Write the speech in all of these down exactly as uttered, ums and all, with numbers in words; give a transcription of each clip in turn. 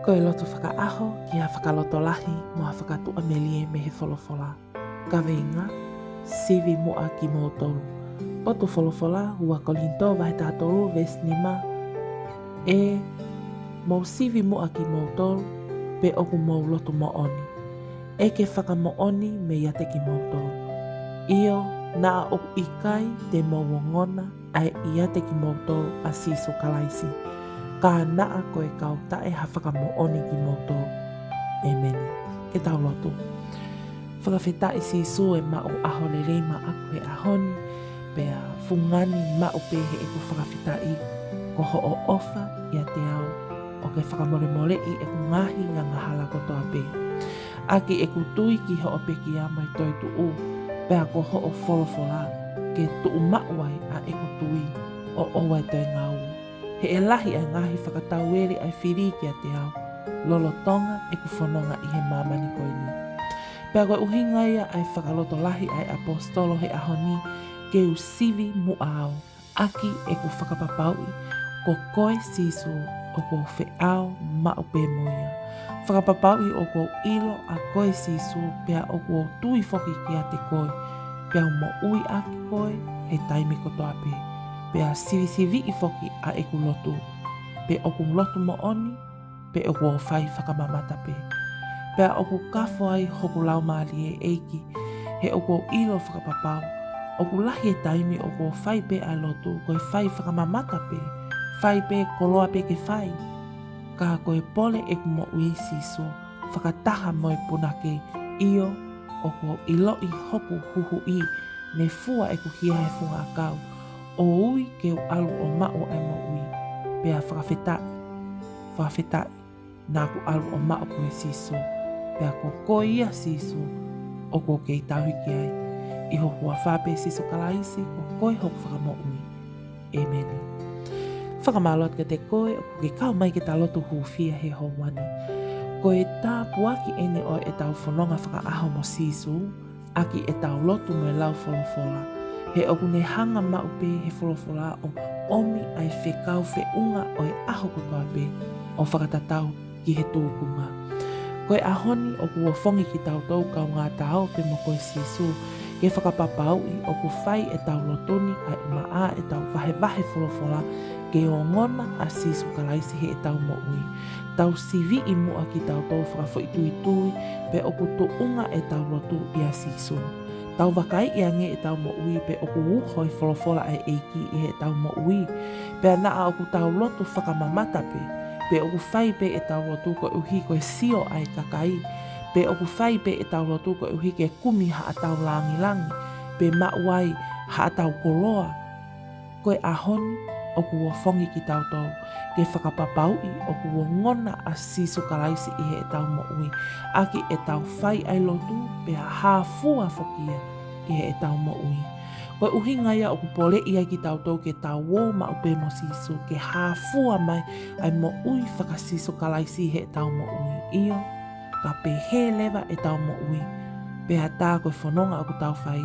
Ko e lotu fakaʻaho ki ha fakalotolahi mo ha fakatuʻamelie mei he folofola. Kaveinga: Sivi muʻa kimoutolu. Potu folofola, ua Kolinitō vahe taha tolu veesi nima. ʻE, mou sivi muʻa kimoutolu, pe ʻoku mou lotu moʻoni. ʻE ke fakamoʻoni meiate kimoutolu. ʻIo, naʻa ʻoku ʻikai te mou ongona ʻa e ʻiate kimoutolu ʻa Sīsū Kalaisi, ka naʻa ko e kau taʻe ha fakamoʻoni kimoutolu. ʻEmeni. Ke tau lotu. Fakafetaʻi Sīsū e maʻu ʻaho lelei maʻaku he ʻaho ni, pea fungani maʻu pē heʻeku fakafetaʻi ko hoʻo ʻofa ʻiate au, ʻo ke fakamolemoleʻi ʻeku ngaahi angahala kotoa pē. ʻAki ʻeku tui ki hoʻo pekia mo e toetuʻu, pea ko hoʻo folofola ke tuʻu maʻu ai ʻa ʻeku tui ʻo ʻoua ʻe toe ngaue. He ʻe lahi ʻa e ngaahi fakatauele ʻa e fili kiate au lolotonga ʻeku fononga ʻi he māmani ko eni. Pea ko e ʻuhinga ia ʻa e fakalotolahi ʻa e ʻaposetolo he ʻaho ni, ke u sivi muʻa au. ʻAki ʻeku fakapapauʻi ko koe Sīsū ʻoku ou feʻao maʻu pē mo ia. Fakapapauʻi ʻoku ou ʻilo ʻa koe Sīsū pea ʻoku ou tui foki kiate koe, pea u moʻui ʻaki koe he taimi kotoa pē. Pea sivisiviʻi foki ʻa ʻeku lotu, pe ʻoku lotu moʻoni, pe ʻoku ou fai fakamamata pē. Pea ʻoku kafo ai hoku laumālie ʻEiki, he ʻoku ou ʻilo fakapapau ʻoku lahi e taimi ʻoku ou fai pē ʻa e lotu ko e fai fakamamata pē, fai pē koloa pē ke fai. Ka ko e pole ʻeku moʻui Sīsū, fakataha mo e punake, ʻio, ʻoku ou ʻiloʻi hoku huhuʻi, ne fua ʻeku hia he funga ʻakau, ʻo ui ke u ʻalu ʻo maʻu ʻa e moʻui. Pea fakafetaʻi, fakafetaʻi, naʻa ku ʻalu ʻo maʻu koe Sīsū. Pea ko koe ia Sīsū ʻoku ou kei tauhi ki ai. ʻI ho huafa pē Sīsū Kalaisi, ko koe hoku fakamoʻui. ʻEmeni. Fakamālō atu kiate koe ʻoku ke kau mai ke ta lotu hūfia he houa ni. Ko e tāpuaki eni ʻo ʻetau fononga fakaʻaho mo Sīsū, ʻaki ʻetau lotu mo e lau folofola. He ʻoku ne hanga maʻu pē he folofola ʻo ʻomi ʻa e fekau feʻunga ʻo e ʻaho kotoa pē, ʻo fakatatau ki he tūkunga. Ko e ʻaho ni ʻoku ofongi kitautolu kaungā Ta ō pē mo koe Sīsū, ke fakapapauʻi ʻoku fai ʻetau lotu ni kae ʻumaʻā ʻetau vahevahe folofola, ke ongona ʻa Sīsū Kalaisi heʻetau moʻui. Tau siviʻi muʻa kitautolu fakafoʻituitui pe ʻoku tuʻunga ʻetau lotu ʻia Sīsū. Tau vakaiʻi ange ʻetau moʻui pe ʻoku uho e folofola ʻa e ʻEiki ʻi heʻetau moʻui. Pea naʻa ʻoku tau lotu fakamamata pē, pe ʻoku fai pē ʻetau lotu koeʻuhi ko e sio ʻa e kakai, pe ʻoku fai pē ʻetau lotu koeʻuhi ke kumi haʻatau lāngilangi, pe maʻu ai haʻatau koloa. Ko e ʻaho ni ʻoku ofongi kitautolu ke fakapapauʻi ʻoku ongona ʻa Sīsū Kalaisi ʻi heʻetau moʻui, ʻaki ʻetau fai ʻa e lotu, pea hāfua foki ia ʻi heʻetau moʻui. Ko e ʻuhinga ia ʻoku poleʻi ai kitautolu ke tau ō maʻu pē mo Sīsū, ke hāfua mai ʻa e moʻui faka-Sīsū Kalaisi ʻi heʻetau moʻui. ʻIo, ka pehē leva ʻetau moʻui, pea tā ko e fononga ʻoku tau fai,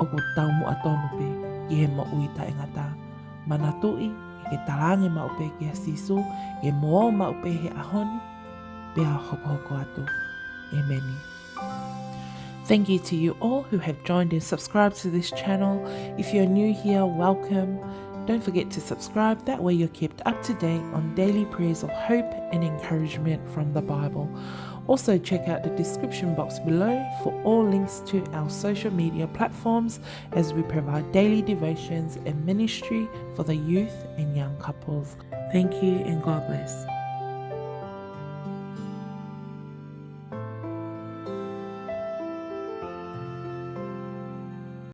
ʻoku taumuʻa tonu pē ki he moʻui taʻengata. Manatuʻi, ke talaange maʻu pē kia Sīsū, ke mo ō maʻu pē he ʻaho ni, pea hokohoko atu. ʻEmeni. Thank you to you all who have joined and subscribed to this channel. If you're new here, welcome. Don't forget to subscribe. That way you're kept up to date on daily prayers of hope and encouragement from the Bible. Also, check out the description box below for all links to our social media platforms as we provide daily devotions and ministry for the youth and young couples. Thank you and God bless.